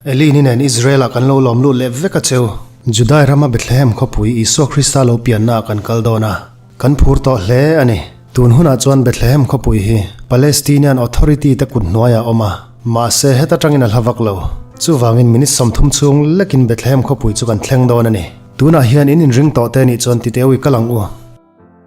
Elin-i nen Israel-ah kan lo lawm lut leh vek a cheu. Judai rama Bethlehem khawpui Isua Krista lo piannaah kan kal dawn a, kan phur tawh hle a ni. Tun hunah chuan Bethlehem khawpui hi Palestinian Authority te kut hnuaiah a awm a, mahse heta tangin a hla vak lo. Chuvangin minute 30 chhung lekin Bethlehem khawpui chu kan thleng dawn a ni. Tunah hian in inring tawh te nih chuan titeu i kal ang u.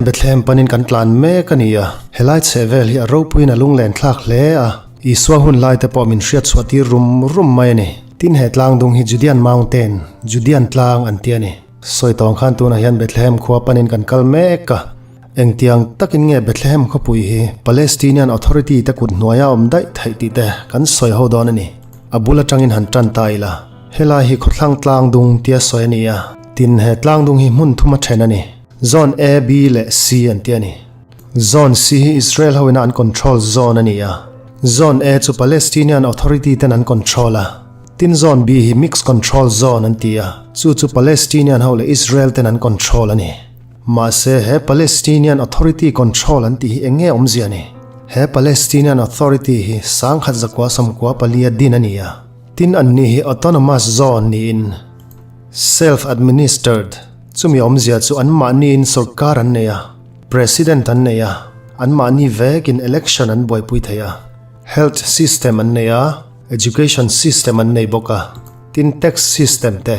Bethlehem panin kan tlan mek a ni a, helai chheh vel hi a ropuiin a lunglen thlak hle a, Isua hun lai te pawh min hriat chhuah tir rum rum mai a ni. Tin he tlang dung hi Judean Mountain, Judean tlang an ti a ni. Sawi tawng khan tunah hian Bethlehem khua panin kan kal mek a, engtiang takin nge Bethlehem khawpui hi Palestinian Authority te kut hnuaia awm daih theih tih te kan sawi ho dawn a ni. A bul atangin han tan ta ila, helai hi khawthlang tlang dung tia sawi a ni a, tin he tlang dung hi hmun thuma then a ni. Zone A, B leh C an ti a ni. Zone C hi Israel ho ina an control zone a ni a. Zone A chu Palestinian Authority ten an control a. Tin Zone B hi Mixed Control Zone an ti a, chu chu Palestinian ho leh Israel ten an control a ni. Mahse he Palestinian Authority control an tih hi eng nge awmzia ni? He Palestinian Authority hi 1994 a din a ni a. Tin anni hi Autonomous Zone niin Self-administered, Chumi awmzia chu anmahniin sorkar an nei a, President an nei a, anmahni vekin election an buaipui thei a, health system an nei a, education system an nei bawk a, tin tax system te,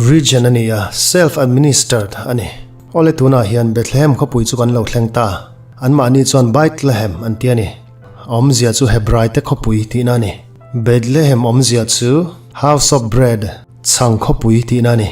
region a ni a, self-administered a ni. Awle tunah hian Bethlehem khawpui chu kan lo thleng ta, anmahni chuan Bithlehem an ti a ni. A awmzia chu Hebraite khawpui tihna a ni. Bethlehem awmzia chu House of Bread, chhang khawpui tihna a ni.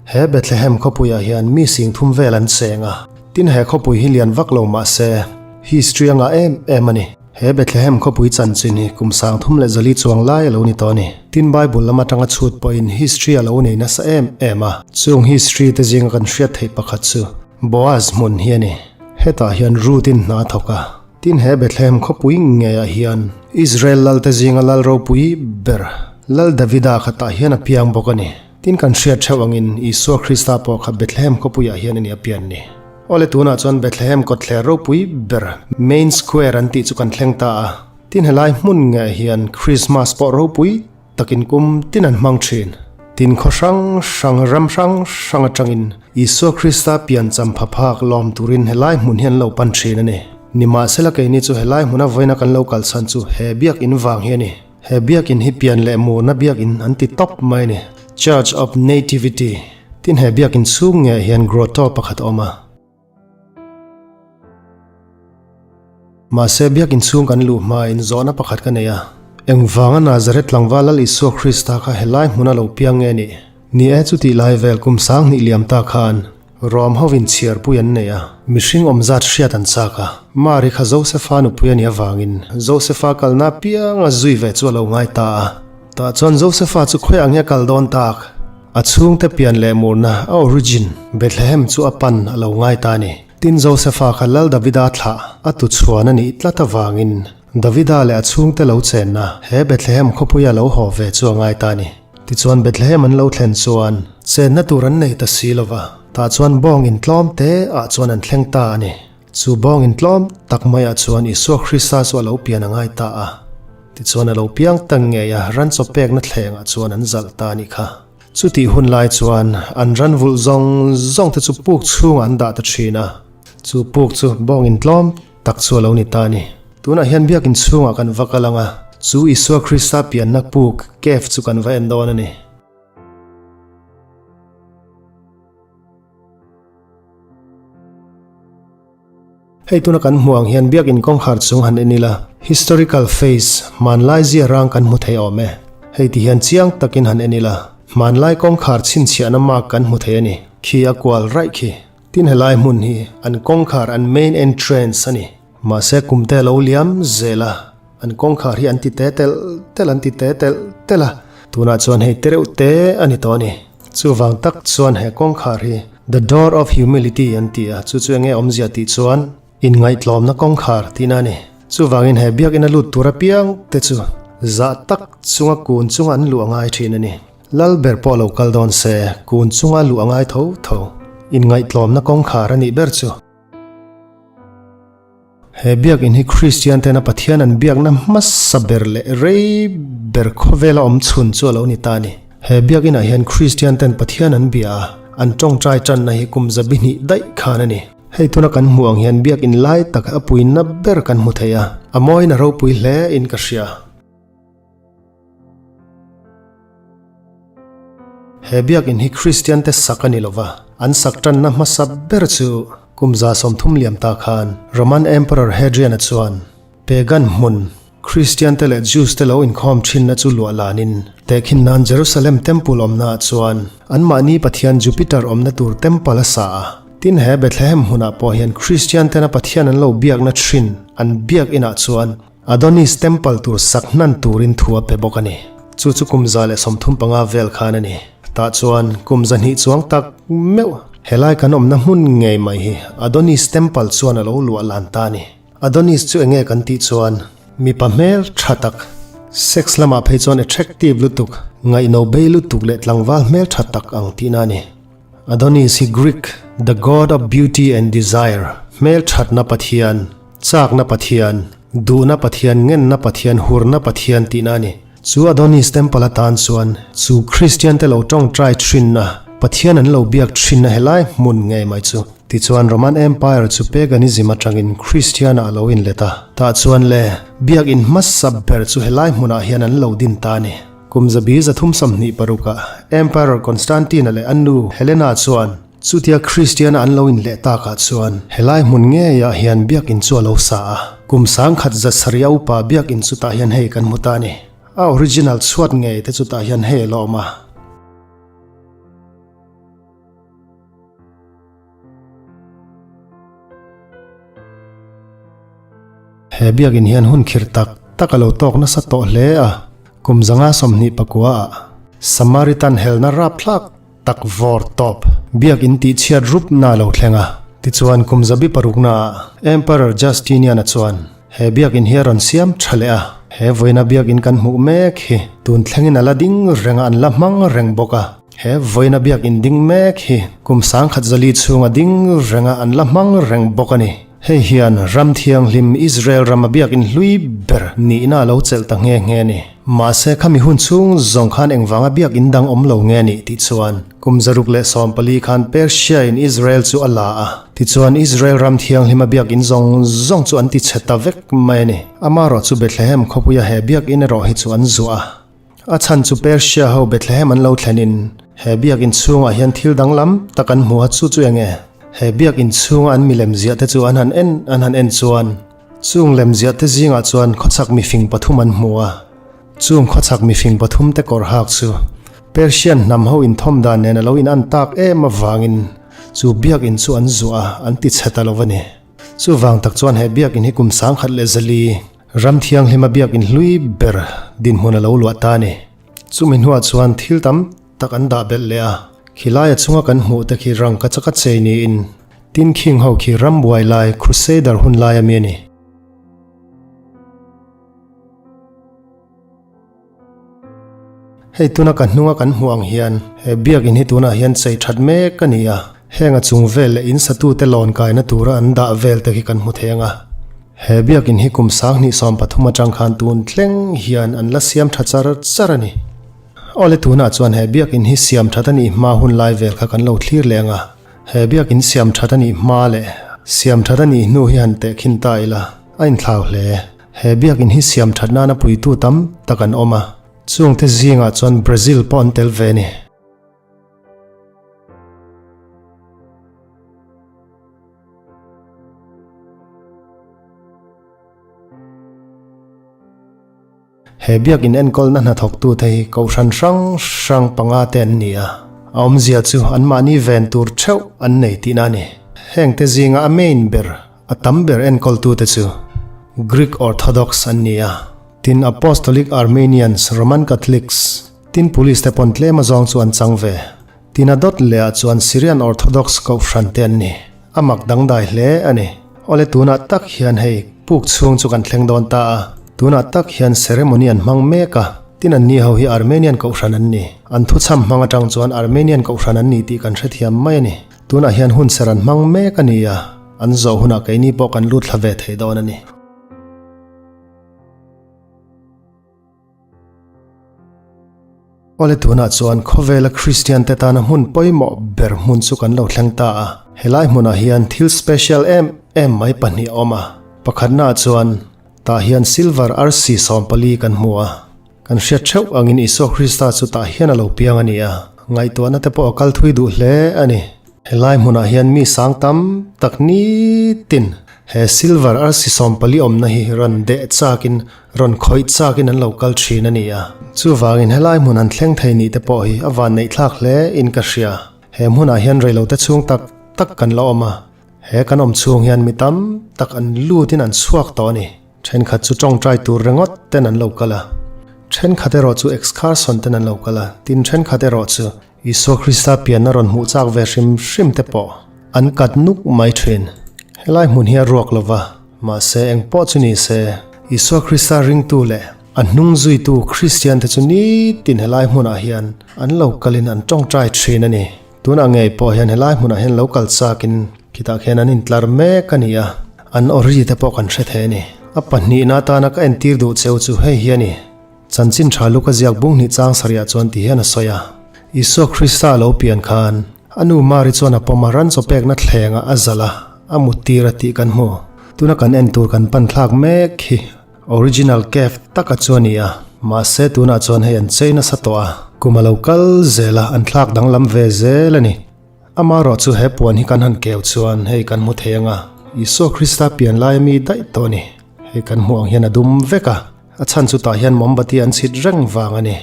He Bethlehem khawpuiah hian mi singthum vel an cheng a, tin he khawpui hi lian vak lo mah se, history a ngah em em a ni. He Bethlehem khawpui chanchin hi kum 34 chuang lai a lo ni tawh a ni. Tin Bible lam atanga chhut pawhin history a lo nei nasa em em a. Chung history te zinga kan hriat theih pakhat chu Boaz hmun hi a ni. Hetah hian Ruth in hna a thawk a, tin he Bethlehem khawpui ngeiah hian Israel lalte zinga lal ropui ber Lal Davida khatah hian a piang bawk a ni. Tin kan hriat theuh angin Isua Krista pawh kha Bethlehem khawpuiah hian a ni a pian ni. Awle tunah chuan Bethlehem kawtthler ropui ber Main Square an tih chu kan thleng ta a. Tin helai hmun ngei hian Christmas pawh ropui takin kum tin an hmang thin. Tin khaw hrang hrang ram hrang hrang atangin Isua Krista pian champha phak lawm turin helai hmun hi an lo pan thin a ni. Nimahsela keini chu helai hmuna vawiina kan lo kalchhan chu he biakinn vang hi a ni. He biakinn hi pian leh murna biakinn an ti tawp mai a ni, Church of Nativity. Tin he biakinn chhung ngei hian grotto pakhat a awm a. Mahse biakinn chhung kan luh hmain zawhna pakhat ka nei a, Engvanga Nazareth tlangval Lal Isua Krista kha helai hmuna lo piang nge nih? Ni e, chutih lai vel kum 2000 liam ta khan Rom hovin chhiarpui an nei a, mihring awm zat hriat an chak a. Mari kha Josefa nupui a nih avangin Josefa kalna apianga zui ve chu a lo ngai ta a. Tah chuan Josefa chu khawi ang hi a kal dawn tak? A chhungte pian leh murna, a origin, Bethlehem chu a pan a lo ngai ta a ni. Tin Josefa kha Lal Davida thlah a tuchhuan a nih tlat avangin Davida leh a chhungte lo chenna he Bethlehem khawpuia lo haw ve chu a ngai ta a ni. Tichuan Bethlehem an lo thlen chuan chenna tur an nei ta si lo va, tah chuan bawng intlawm te ah chuan an thleng ta a ni. Chu bawng intlawm tak maiah chuan Isua Krista chu a lo pian a ngai ta a. Tichuan a lo piang ta ngei a, ran chaw pekna thlengah chuan an zalh ta a nih kha. Chutih hun lai chuan an ran vulh zawng zawng te chu puk chhungah an dah ta thin a, chu puk chu bawng intlawm tak chu a lo ni ta a ni. Tunah hian biakinn chhungah kan va kal ang a, chu Isua Krista pianna puk, cave, chu kan va en dawn a ni. Hei tuna kan hmuh ang hian biakinn kawngkhar chung han en ila, historical phase, hmanlai zia rang kan hmu thei awm e. Hei ti hian chiang takin han en ila, hmanlai kawngkhar chhinchhiahna mark kan hmu thei a ni. Khi a kual raih khi. Tin helai hmun hi an kawngkhar an main entrance a ni. Mahse kum te a lo liam zel a, an kawngkhar hi an ti te telh telh an ti te telh telh a, tunah chuan hei tereuh te a ni tawh a ni. Chuvang tak chuan he kawngkhar hi The Door of Humility an ti a, chu chu enge awmzia tih chuan inngaihtlawmna kawngkhar tihna a ni. Chuvangin he biakinn a lut tur apiang te chu zah tak chunga kun chunga an luh a ngai thin a ni. Lal ber pawh lo kal dawn se, kun chunga luh a ngai tho tho. Inngaihtlawmna kawngkhar a nih ber chu. He biakinn hi Kristian tena Pathian an biakna hmasa ber leh rei ber khawvela awm chhun chu a lo ni ta a ni. He biakinah hian Kristian ten Pathian an bia a, an tawngtai tanna hi kum zabi hnih daih khan a ni. Hei tuna kan hmuh ang hian biakinn lai tak a puina ber kan hmu thei a, a mawiin a ropui hle in ka hria. He biakinn hi Kristian te sak a ni lova, an sak tanna hmasa ber chu kum 30 liam ta khan Roman Emperor Hadrian-a chuan Pagan hmun Kristian te leh Jews te lo inkhawm thinna chu luah lanin tehkhin nan Jerusalem Temple awmna ah chuan anmahni pathian Jupiter awmna tur temple a sa a. Tin he Bethlehem hmunah pawh hian Kristian tena pathian an lo biakna thin an biak inah chuan Adonis Temple tur sak hnan turin thu a pe bawk a ni. Chu chu kum 135 vel khan a ni. Tah chuan kum 200 chuang tak meuh helai kan awmna hmun ngei mai hi Adonis Temple chuan a lo luah lan ta a ni. Adonis chu enge kan tih chuan mipa hmel tha tak, sex lamah phei chuan attractive lutuk, ngaihno bei lutuk leh tlangval hmel tha tak ang tihna a ni. Adonis hi Greek, the god of beauty and desire, hmel thatna pathian, chakna pathian, duhna pathian, ngenna pathian, hurna pathian tihna a ni. Chu Adonis temple atan chuan chu Kristian te lo tawngtai thinna, Pathian an lo biak thinna helai hmun ngei mai chu. Tichuan Roman Empire chu paganism atangin Kristian ah a lo inlet a, tah chuan le, biak in hmasa ber chu helai hmunah hian an lo din ta a ni. Kum 326 ah Emperor Constantine-a leh a nu Helena chuan chutia Kristiana an lo inleh takah chuan helai hmun ngeiah hian biakinn chu a lo sa a. Kum 1700 a upa biakinn chu tah hian hei kan hmu ta a ni. A original chhuat ngei te chu tah hian hei a la awm a. He biakinn hian hun khirh tak tak a lo tawk nasa tawh hle a, kum 529 ah Samaritan helna rapthlak tak vawr tawp biakinn tihchhiat rup na a lo thleng a. Tichuan kum 600 ah Emperor Justinian-a chuan he biakinn hi a rawn siam tha leh a, he vawiina biakinn kan hmuh mek hi tun thlengin a la ding reng a, an la hmang reng bawk a. He vawiina biakinn ding mek hi kum 1400 chhunga ding renga an la hmang reng bawk a ni. Hei hian ram thianghlim Israel rama biakinn hlui ber nihna a lo chelh ta nghe nghe a ni. Mahse khami hun chhung zawng khan engvanga biakinn dang awm lo nge nih tih chuan kum 614 khan Persia in Israel chu a la a, tichuan Israel ram thianghlima biakinn zawng zawng chu an ti chhe ta vek mai a ni. Amaherawh chu Bethlehem khawpuia he biakinn erawh hi chu an zuah a. A chhan chu Persia ho Bethlehem an lo thlenin he biakinn chhungah hian thil danglam tak an hmu a, chu chu eng nge? He biakinn chhunga an milem ziah te chu an han en an han en chuan chung lem ziah te zingah chuan khawchhak mifing pathum an hmu a, chung khawchhak mifing pathum te kawr hak chu Persian hnam ho inthawm dan nen a lo in an tak em avangin chu biakinn chu an zuah a, an ti chhe ta lo a ni. Chuvang tak chuan he biakinn hi kum 1104 Ram thianghlima biakinn hlui ber dinhmun a lo luah ta a ni. Chumi hnuah chuan thil tam tak an dah belh leh a, khilaia chunga kan hmuh te khi rangka chaka chei niin tin khing ho khi rambuai lai Crusader hun lai ami a ni. Hei tuna ka hnunga kan hmuh ang hian he biakinn hi tunah hian chei that mek a ni a, heng a chung vel leh in satute lawn kaina tura an dah vel te khi kan hmu thei ang a. He biakinn hi kum 2030 atang khan tun thleng hian an la siam tha char char a ni. Awle tunah chuan he biakinn hi siam that a nih hma hun lai vel kha kan lo thlir leh ang a. He biakinn siam that a nih hma leh siam that a nih hnu hi han tehkhin ta ila a inthlau hle. He biakinn hi siam that nana puitu tam tak an awm a, chungte zingah chuan Brazil pawh an tel ve a ni. He biakinn enkawlna hnathawktute hi kohhran hrang hrang panga te an ni a, a awmzia chu anmahni ven tur theuh an nei tihna a ni. Hengte zinga a main ber, a tam ber enkawltute chu Greek Orthodox an ni a, tin Apostolic Armenians, Roman Catholics, tin Police te pawn tlem azawng chu an chang ve. Tin a dawt leh ah chuan Syrian Orthodox kohhran te an ni. A mak dangdai hle a ni. Awle tunah tak hian hei puk chhung chu kan thleng dawn ta a. Tunah tak hian ceremony an hmang mek a. Tin an ni ho hi Armenian kohhran an ni. An thuchham hmang atang chuan Armenian kohhran an ni tih kan hrethiam mai a ni. Tunah hian hun ser an hmang mek a ni a. An zawh hunah keini pawh kan lut thla ve thei dawn a ni. Awle tunah chuan khawvela Kristian te tana hmun pawimawh ber hmun chu kan lo thleng ta a. Helai hmunah hian thil special em em mai pahnih a awm a. Pakhatnaah chuan tah hian silver arsi 14 kan hmu a. Kan hriat theuh angin Isua Krista chu tah hian a lo piang a ni a. Ngaihtuahna te pawh a kal thui duh hle a ni. Helai hmunah hian mi sang tam tak nitin he silver arsi 14 awmna hi rawn deh chakin rawn khawih chakin an lo kal thin a ni a. Chuvangin helai hmun han thleng thei nih te pawh hi a vanneih thlak hle in ka hria. He hmunah hian reilote chhung tak tak kan la awm a, he kan awm chhung hian mi tam tak an lutin an chhuak tawh a ni. Thenkhat chu tawngtai tur ringawt ten an lo kal a, thenkhat erawh chu excursion ten an lo kal a, tin thenkhat erawh chu Isua Krista pianna rawn hmuh chak ve hrim hrim te pawh an kat nuk mai thin. Helai hmun hi a ruak lo va, mahse eng pawh chu ni se, Isua Krista ringtu leh a hnung zuitu Kristian te chu nitin helai hmunah hian an lo kalin an tawngtai thin a ni. Tunah ngei pawh hian helai hmunah hian lo kal chakin khitah khian an intlar mek a ni a, an awri te pawh kan hre thei a ni. A pahnihna atana ka entir duh cheu chu hei hi a ni. Chanchin tha Luka ziak bung hnih chang sarihah chuan ti hian a sawi a, Isua Krista a lo pian khan a nu Mari chuan a pawm a, ran chaw pekna thlengah a zalh a, a muttir a tih kan hmu. Tuna kan en tur kan pan thlak mek hi original cave taka chu a ni a, mahse tunah chuan hei an chei nasa tawh a, kum a lo kal zel a, an thlak danglam ve zel a ni. Amaherawh chu he puan hi kan han keu chuan hei kan hmu thei ang a, Isua Krista pian laia mi daih tawh a ni. Hei kan hmuh ang hian a dum vek a. A chhan chu tah hian mombati an chhit reng vang a ni.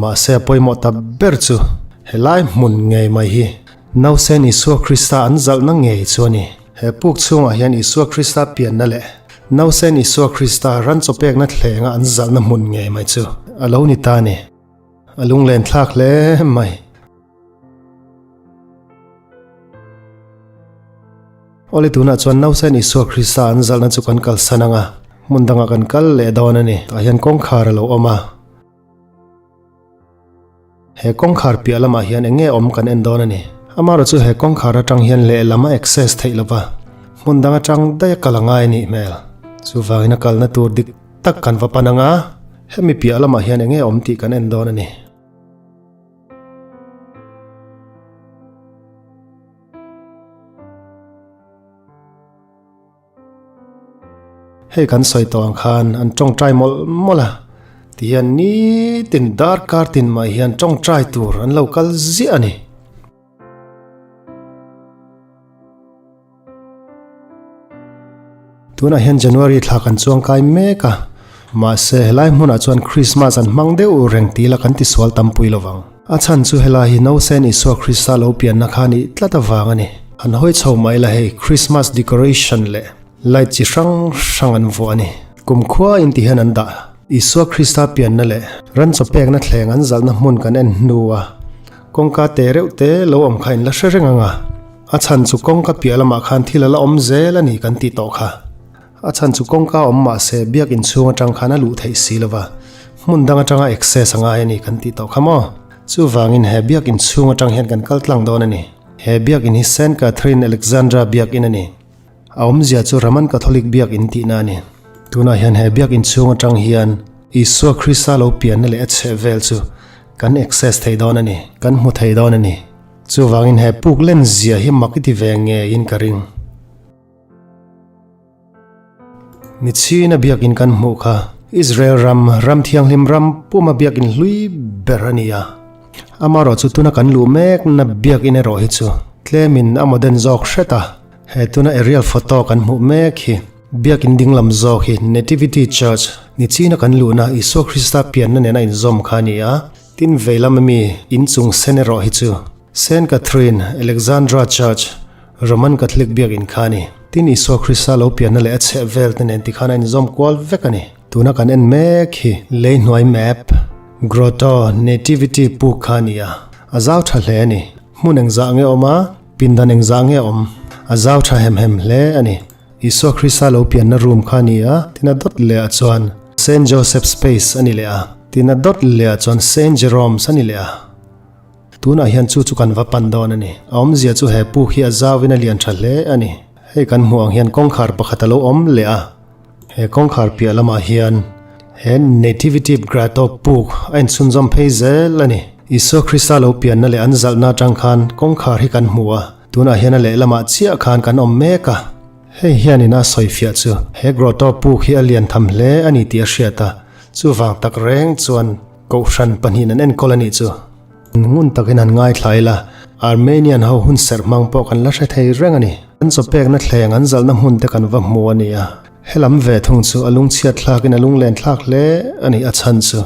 Mahse a pawimawh ta ber chu helai hmun ngei mai hi Nausen Isua Krista an zalhna ngei chu a ni. He puk chhungah hian Isua Krista pianna leh Nausen Isua Krista ran chaw pekna thlenga an zalhna hmun ngei mai chu a lo ni ta a ni. A lunglen thlak hle mai. Awle tunah chuan Nausen Isua Krista an zalhna chu kan kalsan ang a, hmun dangah kan kal leh dawn a ni. Tah hian kawngkhar a lo awm a. He kawngkhar piah lamah hian eng nge awm kan en dawn a ni. Amaherawh chu he kawngkhar atang hian lehlam a access theih lova, hmun dang atang daih a kal a ngai a nih hmel. Chuvangin a kalna tur dik tak kan va pan ang a, hemi piah lamah hian eng nge awm tih kan en dawn a ni. Hei kan sawi tawh ang khan an tawngtai mawlh mawlh a, tihian nitin darkar tin mai hian tawngtai tur an lo kal ziah a ni. Tunah hian January thla kan chuang kai mek a, mahse helai hmunah chuan Christmas an hmang deuh reng tih la kan tisual tampui lovang. A chhan chu helai hi Nausen Isua Krista lo pianna kha nih tlat avang a ni. An hawi chho mai la hei Christmas decoration leh light chi hrang hrang an vuah a ni. Kumkhua in ti hian an dah. Isua Krista pianna leh ran chaw pekna thleng an zalhna hmun kan en hnu a, kawngka te reuh te lo awm kha in la hre reng ang a. A chhan chu kawngka piah lamah khan thil a la awm zel a ni kan tih tawh kha. A chhan chu kawngka awm mah se biakinn chhung atang khan a luh theih si lova, hmun dang atanga access a ngai a ni kan tih tawh kha maw? Chuvangin he biakinn chhung atang hian kan kal tlang dawn a ni. He biakinn hi Saint Catherine Alexandra biakinn a ni. A awmzia chu Roman Catholic biakinn tihna a ni. Tunah hian he biakinn chhung atang hian Isua Krista lo pianna leh a chheh vel chu kan access thei dawn a ni, kan hmu thei dawn a ni. Chuvangin he puk len zia hi mak i ti ve ngeiin ka ring. Nichhina biakin kan hmuh kha Israel ram, ram thianghlim ram puma biakin hlui ber a ni a. Amaherawh chu tuna kan luh mekna biakin erawh hi chu tlemin a modern zawk hret a. He tuna aerial photo kan hmuh mek hi biakin dinglam zawk hi Nativity Church, nichhina kan luhna Isua Krista pianna nena inzawm kha a ni a. Tin veilam ami inchung sen erawh hi chu Saint Catherine Alexandra Church, Roman Catholic biakinn kha a ni. Tin Isua Krista lo pianna leh a chheh vel te nen tikhan a inzawm kual vek a ni. Tuna kan en mek hi lei hnuai map, Grotto Nativity puk kha a ni a, a zau tha hle a ni. Hmun engzah nge awm a, pindan engzah nge awm, a zau tha hem hem hle a ni. Isua Krista lo pianna room kha a ni a, tin a dawt leh ah chuan Saint Joseph Space a ni leh a, tin a dawt leh ah chuan Saint Jerome's a ni leh a. Tunah hian chu chu kan va pan dawn a ni. A awmzia chu he puk hi a zauin a lian tha hle a ni. Hei kan hmuh ang hian kawngkhar pakhat a lo awm leh a, he kawngkhar piah lamah hian he Nativity Grotto puk a inchhunzawm phei zel a ni. Isua Krista lo pianna leh an zalhna atang khan kawngkhar hi kan hmu a, tunah hian a lehlamah chiah khan kan awm mek a. Hei hianin a sawifiah chu he grotto puk hi a lian tham hle a ni tih a hriat a, chuvang tak reng chuan Kohhran pahnihin an enkawl a nih chu. Ngun takin han ngaithla ila, Armenian ho hun serh hmang pawh kan la hre thei reng a ni. An chawpekna thleng an zalhna hmun te kan va hmu a ni a, helam ve thung chu a lungchhiat thlakin a lunglen thlak hle a ni. A chhan chu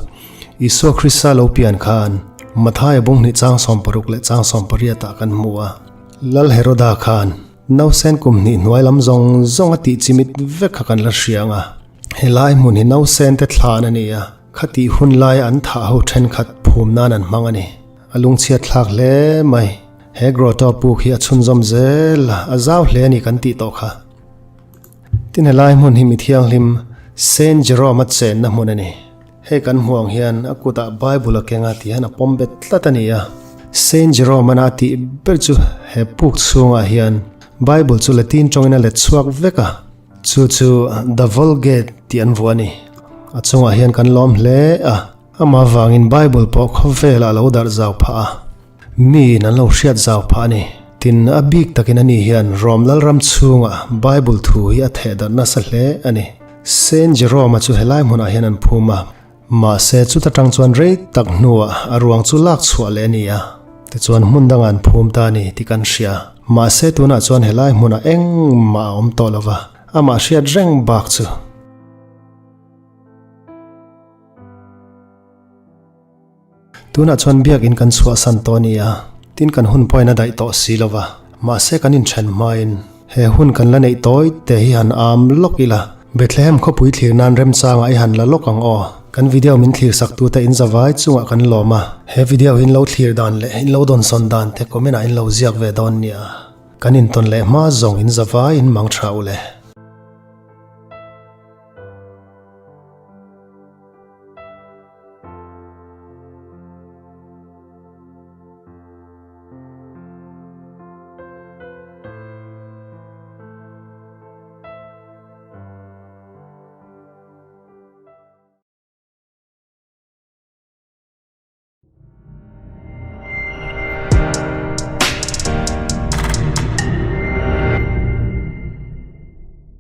Isua Krista lo pian khan Mathaia bunghnih chang 60 leh chang 80 ah kan hmu a, Lal Heroda khan nausen kum hnih hnuai lam zawng zawng a tih chimit vek kha kan la hria ang a, helai hmun hi nausen te thlan a ni a. Khatih hun laia an thah ho thenkhat phum nan an hmang a ni. A lungchhiat thlak hle mai. He grotto puk hi a chhunzawm zel a, a zau hle a ni kan tih tawh kha. Tin helai hmun hi mi thianghlim Saint Jerome a chenna hmun a ni. Hei kan hmuh ang hian a kutah Bible a keng a tih hian a pawm bet tlat a ni a. Saint Jerome ana a tih ber chu he puk chhungah hian Bible chu Latin tawngin a let chhuak vek a. Chu chu The Vulgate tih an vuah a ni. A chungah hian kan lawm hle a, amah avangin Bible pawh khawvelah a lo darh zau phah a, miin an lo hriat zau phah a ni. Tin, a bik takin ani hian Rom Lalram chhungah Bible thu hi a theh darh nasa hle a ni. Saint Jerome-a chu helai hmunah hian an phum a. Mahse, chuta tang chuan rei tak hnuah a ruang chu lak chhuah leh a ni a, tichuan hmun dangah an phum ta a ni tih kan hria. Mahse, tunah chuan helai hmunah engmah a awm tawh lo va, amah hriat reng bak chu. Tunah chuan biakin kan chhuahsan tawh a ni a, tin kan hun pawhin a daih tawh si lo va, mahse kan inthen hmain he hun kan la neih tawi te hi han am lawk ila, Bethlehem khawpui thlir nan remchangah i han la lawk ang aw. Kan video min thlir sak tute in zavai chungah kan lawm a, he video hi in lo thlir dan leh in lo dawnsawn dan te comment ah in lo ziak ve dawn nia. Kan intawn leh hma zawng in zavai in mang tha u le.